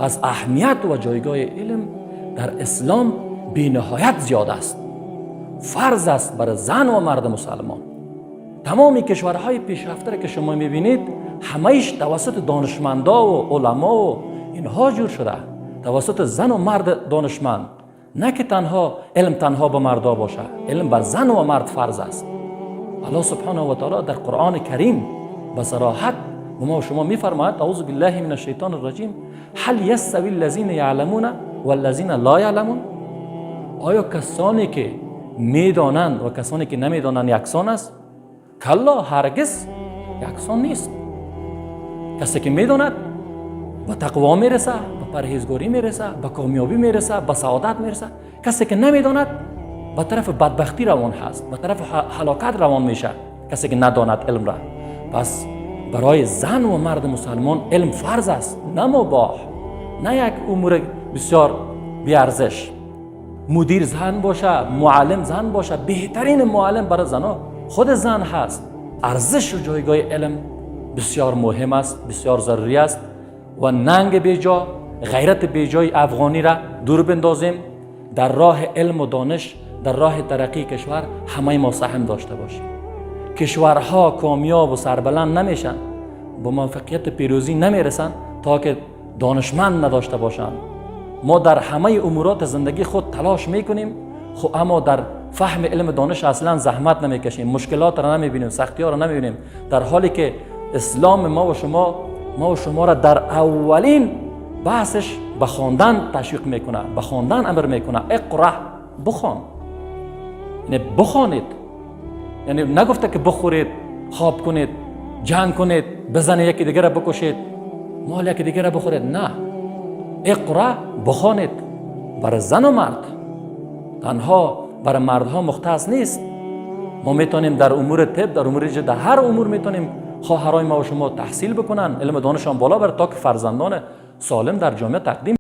پس اهمیت و جایگاه علم در اسلام بینهایت زیاد است. فرض است بر زن و مرد مسلمان. تمام کشورهای پیشرفته که شما میبینید همهش توسط دانشمندا و علما و اینها جور شده، توسط زن و مرد دانشمند. نه که تنها علم تنها به مردا باشه، علم بر زن و مرد فرض است. الله سبحانه و تعالی در قرآن کریم به صراحت به ما و شما میفرماید: اعوذ بالله من الشیطان الرجیم، هل یستوی الذین یعلمون والذین لا یعلمون. آیا کسانی که میدانند و کسانی که نمیدانند یکسان است؟ کلا، هرگز یکسان نیست. کسی که میداند به تقوا میرسه، به پرهیزگاری میرسه، به کامیابی میرسه، به سعادت میرسه. کسی که نمیداند به طرف بدبختی روان هست، به طرف هلاکت روان میشه کسی که نداند علم را. پس برای زن و مرد مسلمان علم فرض است، نه مباح، نه یک امور بسیار بیارزش. مدیر زن باشه، معلم زن باشه، بهترین معلم برای زنها خود زن هست. ارزش و جایگاه علم بسیار مهم است، بسیار ضروری است و ننگ بیجا، غیرت بیجای افغانی را دور بندازیم. در راه علم و دانش، در راه ترقی کشور همه ما سهم داشته باشیم. کشورها کامیاب و سربلند نمیشن، با موفقیت پیروزی نمیرسن تا که دانشمند نداشته باشند. ما در همه امورات زندگی خود تلاش میکنیم خب، اما در فهم علم دانش اصلا زحمت نمیکشیم، مشکلات را نمیبینیم، سختی ها را نمیبینیم، در حالی که اسلام ما و شما را در اولین بحثش به خواندن تشویق میکنه، به خواندن امر میکنه. اقرا، بخوان، یعنی بخوانید. یعنی نگفته که بخورید، خواب کنید، جنگ کنید، بزنید یکی دیگر را بکشید، مال یکی دیگر را بخورید. نه، اقرا، بخوانید. برای زن و مرد، تنها برای مردها مختص نیست. ما میتونیم در امور طب، در امور، در هر امور میتونیم خواهرای ما و شما تحصیل بکنن، علم دانشان بالا بره تا که فرزندان سالم در جامعه تقدیم